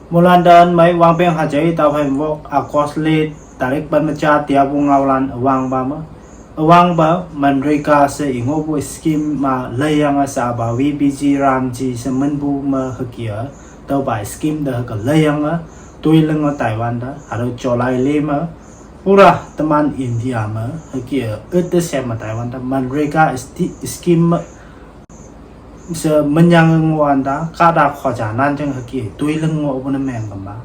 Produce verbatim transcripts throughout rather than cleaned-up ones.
Mulan dan mai wangpeng hajai tau phai mvok August le tarik ban macha tia bu ngaulan awang ba ma. Awang ba MGNREGA se ingo bu scheme ma layang a sa ba V B G Ramji se menbu ma hakia. Tau ba scheme da haka layang a tui leng a Taiwan da. Haro July le ma. Pura teman India ma hakia. Ete se ma Taiwan da MGNREGA sti-, scheme ma se menyang ngo anda kada khoja nan jeng haki tui leng ngo bu na meng kama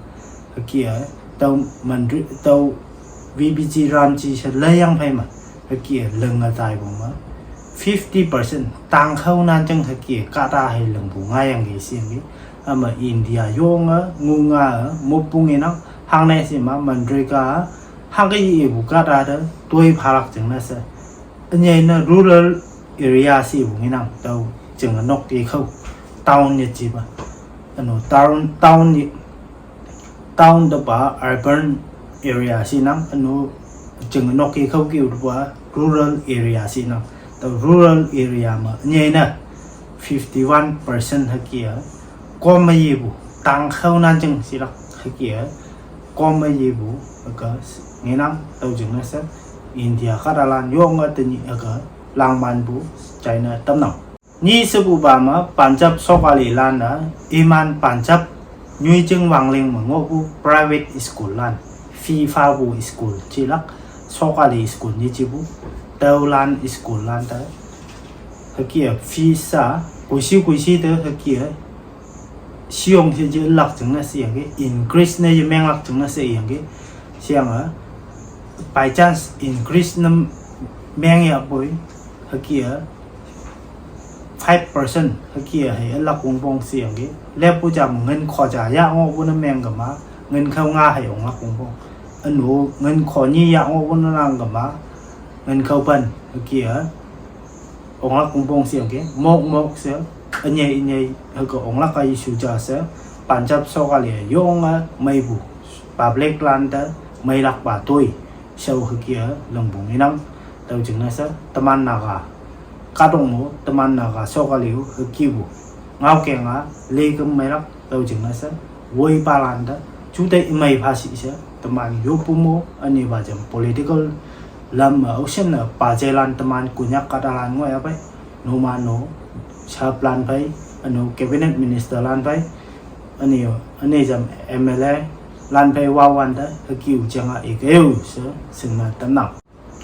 haki tau MGNREGA tau V B G Ramji se layang phai ma haki leng a tai bu ma fifty percent tang khau nan jeng haki kada hai leng bu ngai yang gi sim gi ama India yong a ngu nga a mu pung inang hang ne si ma MGNREGA hang ka yi bu kada da tui phalak jeng na se. Anyai na rural area si bu nginang tau jeng nok e khau town ye ji ba. Ano town, town ye, town da ba urban area si nang ano jeng nok e khau ki u ba rural area si nang. Tau rural area ma anyai na fifty one percent hakia. Kom ma ye bu tang khau nan jeng si lak hakia. Kom ma ye bu aga nginang tau jeng na se India kada lan yong a teni aga langman bu China tamnang. Ni se bu ba ma Punjab sokali lan na iman Punjab nyui jeng wangling ma ngo bu private school lan FIFA bu school chilak sokali school ni ji bu tau lan school lan ta hakia fees sa kuisi kuisi ta hakia siong si je lak jeng na si yang ke increase na ye meng lak jeng na si yang ke siang a by chance increase na meng ya boy hakia five percent hakia hai lak wong bong si yang ke le pu jam ngen khoja ya ngo bu na meng kama ngen khau nga hai ong lak wong bong ano ngen kho ni ya ngo bu na lang kama ngen khau ban hakia ong lak wong bong si yang ke mok mok se anyai anyai haka ong lak a isu ja se Punjab sokali yong a mai bu public lan ta mai lak ba tui sau hakia leng bu nginang tau jeng na se teman naga kadong mo teman naga sokali u haki bu ngau ke nga le kam mai lak tau jeng na se woi pa lan ta chu te imai pha si se teman yo pu mo ani ba jam political lam ma ocean na pa je lan teman kunyak kada lan ngo ya pai no ma no sap lan pai ano cabinet minister lan pai ani ani jam M L A lan pai wa wan da haki u jeng a e ke u se sing na tam nang.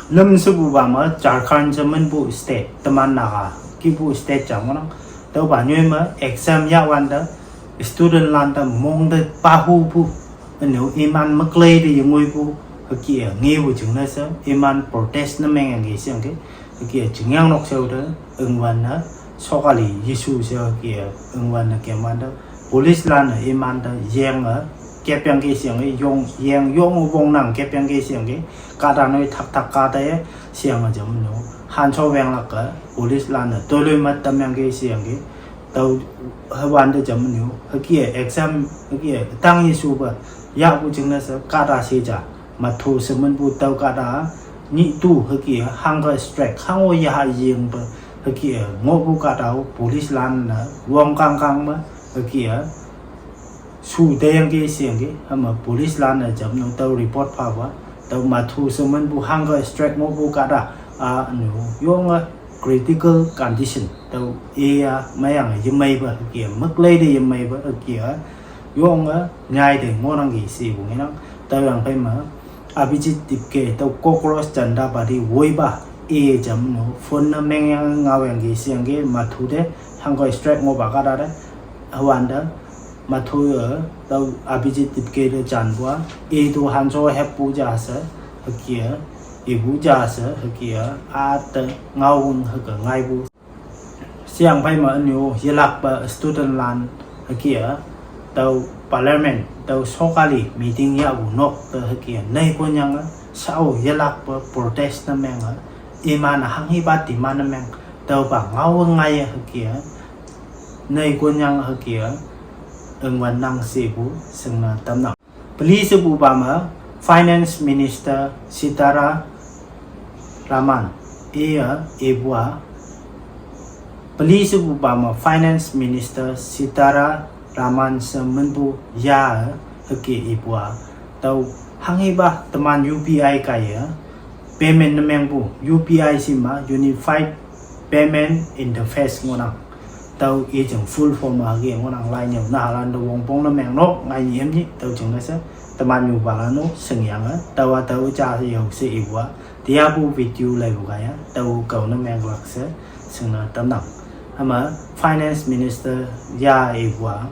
Lem se bu ba ma Jharkhand se men bu state teman naga ki bu state jam nang tau ba nyoi ma exam ya wan da student lan ta mong da pa hu bu ano iman maklei da yengoi bu haki a ngi bu jeng na se iman protest na meng yang ke siang ke haki a jeng yang nok se u da eng wan na sokali Yesu se haki a eng wan na kem wan da police lan na iman da yang a kep yang ke siang ke yong yang yong wong nang kep yang ke siang ke kada noi thak thak kada ye siang a jam no han so weng lak ka police lan na toloi mat tam yang ke siang ke tau hawan da jam no haki a exam haki a tang Yesu ba ya bu jeng na se kada se ja ma thu se men bu tau kada ni tu haki a hunger strike hang o ya ha yeng ba haki a ngo bu kada u police lan na wong kang kang ma haki a su de yang ke siang ke hama police lan na jam no tau report pha ba tau ma thu se men bu hunger strike mo bu kada a no yong a critical condition tau e a ma yang ye mai ba haki a maklei da ye mai ba haki a yong a nyai de ngo nang ke si bu nginang tau yang pai ma Abhijit Tipke tau Cockroach Janta Party woi ba e jam no phone na meng yang ngau yang ke siang ke ma thu de hunger strike ngo ba kada da hawan da ma thu ye tau Abhijit Tipke de jan bua e tu han so hep pu ja se haki a e bu ja se haki a a ta ngau weng haka ngai bu siang pai ma anyo ye lak ba student lan haki a tau parliament tau sokali meeting ya bu nok ta haki a nei ko nyang a sao ye lak ba protest na meng a iman a hang hi ba demand na meng tau ba ngau ngai a haki a nei ko nyang haki a eng wan nang se bu sing na tam nang. Peli se bu ba ma Finance Minister Sitharaman e a e bu a peli se bu ba ma Finance Minister Sitharaman Raman she minpu ya, hüke ipu a. Tüo hanghipa teman U P I kaiye payment ne mengpu, U P I shi ma, Unified Payment Interface ngohnang. Tüo i jing full form a hüke ngohnang, lai nyüo nahalan te wongpong ne meng nok, ngai nyi em nyi, tüo jingne she, teman nyupalan-o shingyange, tüowa tüo ja yao she ipu a, tiapu video leipu kaiye, tüo kao ne menglak she, shingne tamnang. Hüma Finance Minister ya ipu a,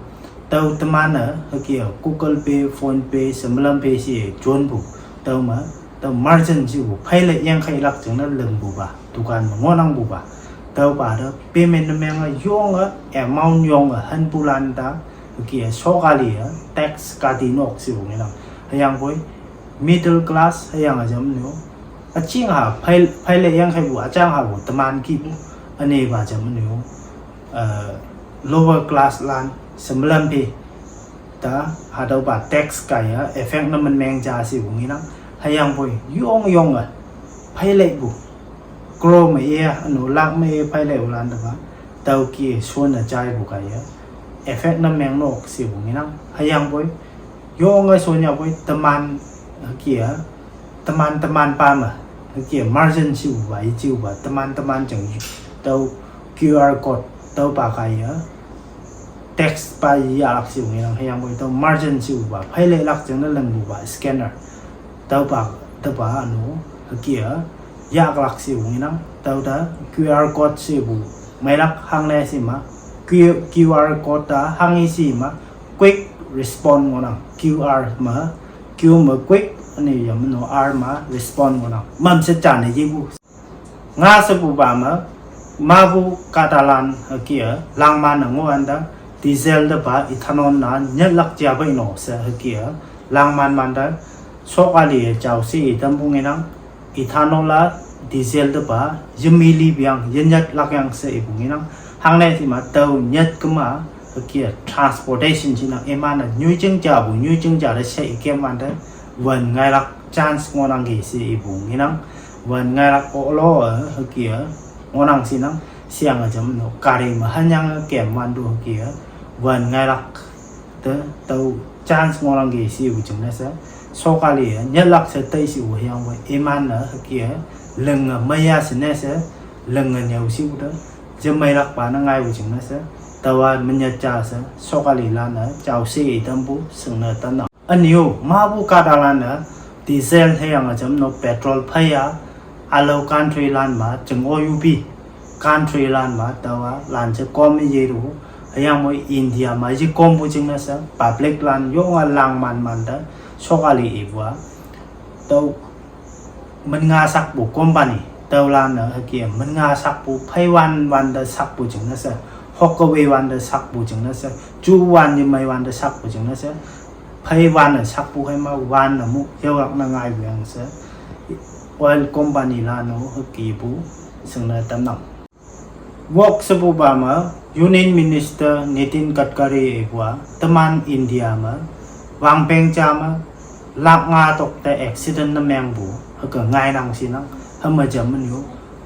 tüo teman-e hüke Google Pay, PhonePe, she melam pay shi jonpu, tüo me, tüo margin shipu, pheile yangkheilak jingne lingpupa, dukan me ngohnangpupa. Tüopa te payment ne menge yonge, amount yonge, hanpulan te, hüke sokali-e tax kati nok shipu ngenang. Hüyangpoi middle class hüyange jamnyu, üching ha phei, pheile yangkheipu, üchang hapu teman kihpu, ünepa jamnyu, eh, lower class lan, she melam pay, ta hatüopa tax kaiye effect ne min meng ja shipu ngenang. Hüyangpoi yong yonge, pheileipu, crore me iye, üno lakh me iye pheileipulan tepa, tüoke shonne jaipu kaiye effect ne meng nok shipu ngenang. Hüyangpoi yonge shonyapoi teman, hüke a, teman teman pa me, hüke margin shipupa, ijiupa, teman teman jing, tüo Q R code, tüopa kaiye tax pa yahlak shipu ngenang. Hüyangpoi tüo margin shipupa, pheileilak jingne lingpupa scanner, tüopa, tüopa üno, hüke a, yahlak shipu ngenang. Tüote Q R code shipu meilak, hangne shi ma, Q, Q R code te hanghe shi ma, quick response ngohnang. Q R me, Q me quick, üne yamno R me response ngohnang, mamshe jane yepu. Nga shepupa me, mapu kahtalan hüke a, langman-e ngohwante, diesel tepa ethanol na nyetlak ja pei no she hüke a, langman mante, sokali-e jao she itampu ngenang, ethanol a, diesel tepa, yemei lipu yang, yenyetlak yang she ipu ngenang. Hangne shi ma tüo nyet kema, hüke a transportation shinang, iman-e nyoijing japu, nyoijing ja te she ikemwante, wen ngailak chance ngohnangki she ipu ngenang. Wen ngailak olo-e hüke a, ngohnang shinang, sheyange jamno, gari me hanyange kemwantu hüke a, wen ngailak te, tüo chance ngohnangki she ipu jingne she, sokali-e nyetlak she tei she-o hüyangpoi iman-e hüke a, linge meiya shine she, linge nyüo shepu te, jemeilakpa ne ngaipu jingne she, taowa menyat ja she, sokalilan-e jao she itampu shingne tamnang. Ünyo, mapu kahtalan-e, diesel hüyange jamno petrol phei a, ülao country lan me, jing O U P country lan me, taowa lan je kom yetu, hüyangpoi India me yekompu jingne she, public lan yonge langman mante, sokali ipu a, tüo min nga sakpu company, tüolan-e hüke min nga sakpu, phei wan wante sakpu jingne she, hokke wei wante sakpu jingne she, ju wan yemei wante sakpu jingne she, phei wan-e sakpu kei ma wan-e mu yaolak ne ngaipu yang she, oil company lan-o hükepu shingne tamnang. Wok shepupa me, Union Minister Nitin Gadkari ipu a, teman India me, wangpeng ja me, lakh nga tok te accident ne mengpu, hüke ngainang shinang, hüme jamnyu,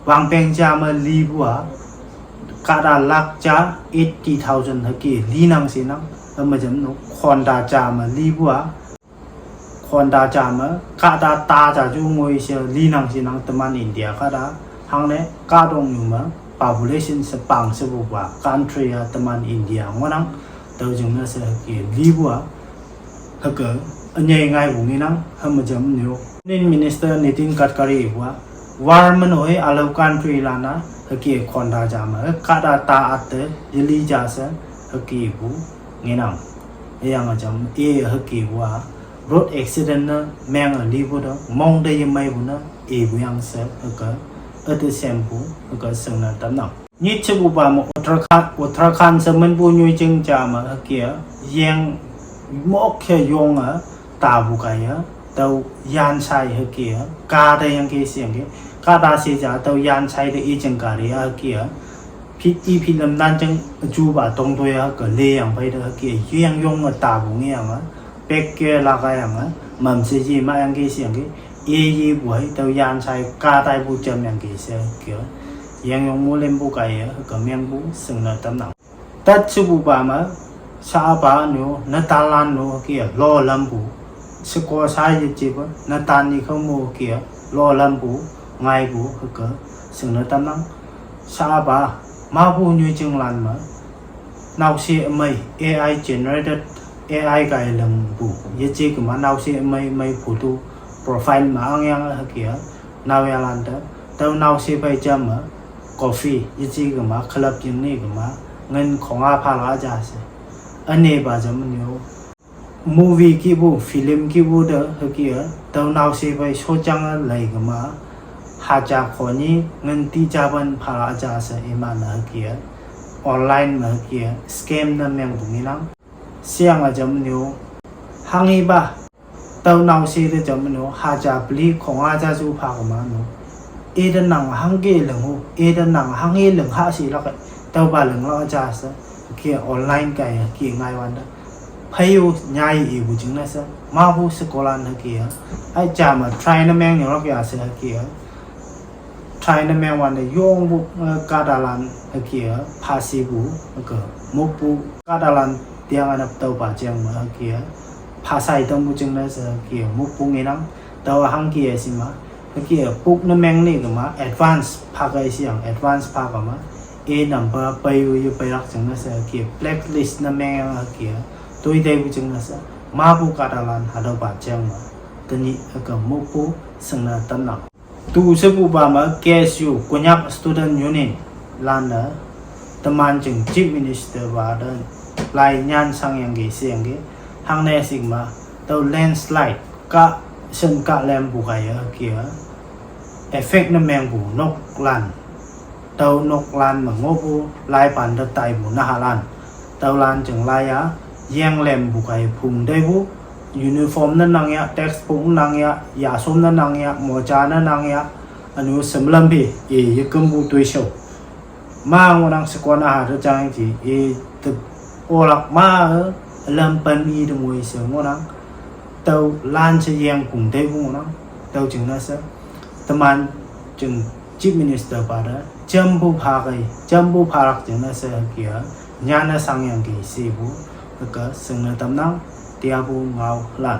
wangpeng ja me lipu a, kahta lakh ja eighty thousand hüke linang shinang, hüme jamno, khonta ja me lipu a, khonta ja me, kahta ta ja ju ngoi she linang shinang teman India kahta, hangne kahtoknyu me, population shepang shepupa country a teman India ngohnang, tüo jingne she hüke lipu a, hüke, ünyei ngaipu ngenang, hüme jamnyu. Union Minister Nitin Gadkari ipu a, war me noi ülao country lan-a, hüke khonta ja me, kahta ta atte, yeli ja she, hükepu, ngenang. Hüyange jam, e hükepu a, road accident ne menge lipu te, mong te yemeipu ne, ipu yang she, hüke, üte sempu, hüke shingne tamnang. Nyit shepupa me Uttarakhand, Uttarakhand she minpu nyoijing ja me hüke a, yeng mok he yonge, tapu kaiye, tüo yanshai hüke a, kahta yangki sheyangki, kahta she ja, tüo yanshai te ijing gari a hüke a, phit i phit lam nan jing jupa tongtoi a hüke leyang phei te hüke a, yeng yonge tapu ngeyange, pek ke lakayange, mamshe ye mayangki sheyangki, e yepu hei tüo yanshai kahtaipu jamyangki she hüke a, yeng yong molempu kaiye, hüke mengpu shingne tamnang. Tat shepupa me, Sha-a ba nu, natan lan nu hüke-a, lolampu. Sheko sha yejepa, natan ni khümu hüke-a, lolampu, ngaipu, hüke, shingne tamnang. Sha-a ba, mapu nyoijing lan me, naoshe ümei, A I generated, A I kaiye lingpu, yeje kema naoshe ümei ümei photo, profile me angyange hüke-a, naoyahlante, tüo naoshe phei jam me, coffee, yeje kema, club jingne kema, ngin khonga phalak ja she. Ünepa jam nyo. Movie kihpu, film kihpu te hüke-a, tüo naoshe phei shojange lei kema, haja khonyi, ngin tijapan phalak ja she iman-e hüke-a, online me hüke-a, scam ne mengpu ngenang. Sheyange jam nyo, hanghipa, tüo naoshe te jam nyo, haja peli khonga ja ju pha kema nu. Ite nang hangke linghu, ite nang hanghe ling ha shilak-e, tüopa linglak ja she, hüke online kaiye hüke ngaiwante. Phei-o nyai ipu jingne she, mapu shekolan hüke-a. Ai ja me try ne meng nyolak ya she hüke-a. Try ne meng wante yongpu, eh, kahtalan hüke-a, phashipu, hüke, mokpu, kahtalan tiang anap tüopa jeng me hüke-a, phashai tampu jingne she hüke-a, mokpu ngenang, tüo hangke-a shima, hüke-a, book ne meng ne kema, advance pha kei sheyang, advance pha kema, e number pei-o ye peilak jingne she hüke-a, blacklist ne mengyange hüke-a, toi teipu jingne she, mapu kahtalan hatüopa jeng me, tenyih hüke mokpu shingne tamnang. Tu shepupa me K S U, Konyak Student Union lan-e, teman jing Chief Minister pa te, lai nyan shangyangki sheyangki, hangne shikma, tüo landslide, kah shen kah lempu kaiye hüke-a, effect ne mengpu noklan, tüo noklan me ngohpu, laipan te taipu nahalan, tüolan jing lai-a, yeng lempu kaiye phung teipu, uniform ne nang ya, textbook ne nang ya, yashom ne nang ya, moja ne nang ya, ünu semlam phi, i yekümpu toishao. Ma ngohnang shekon-a ha te jang ji, i te olak ma, lam pen i te ngoi she ngohnang, tüolan she yeng phung teipu ngohnang, tüo jingne she, teman jing Chief Minister pa te, jampu pha kei, jampu phalak jingne she hüke-a, nyan-e shangyangki shepu, hüke shingne tamnang, tiapu ngaolan.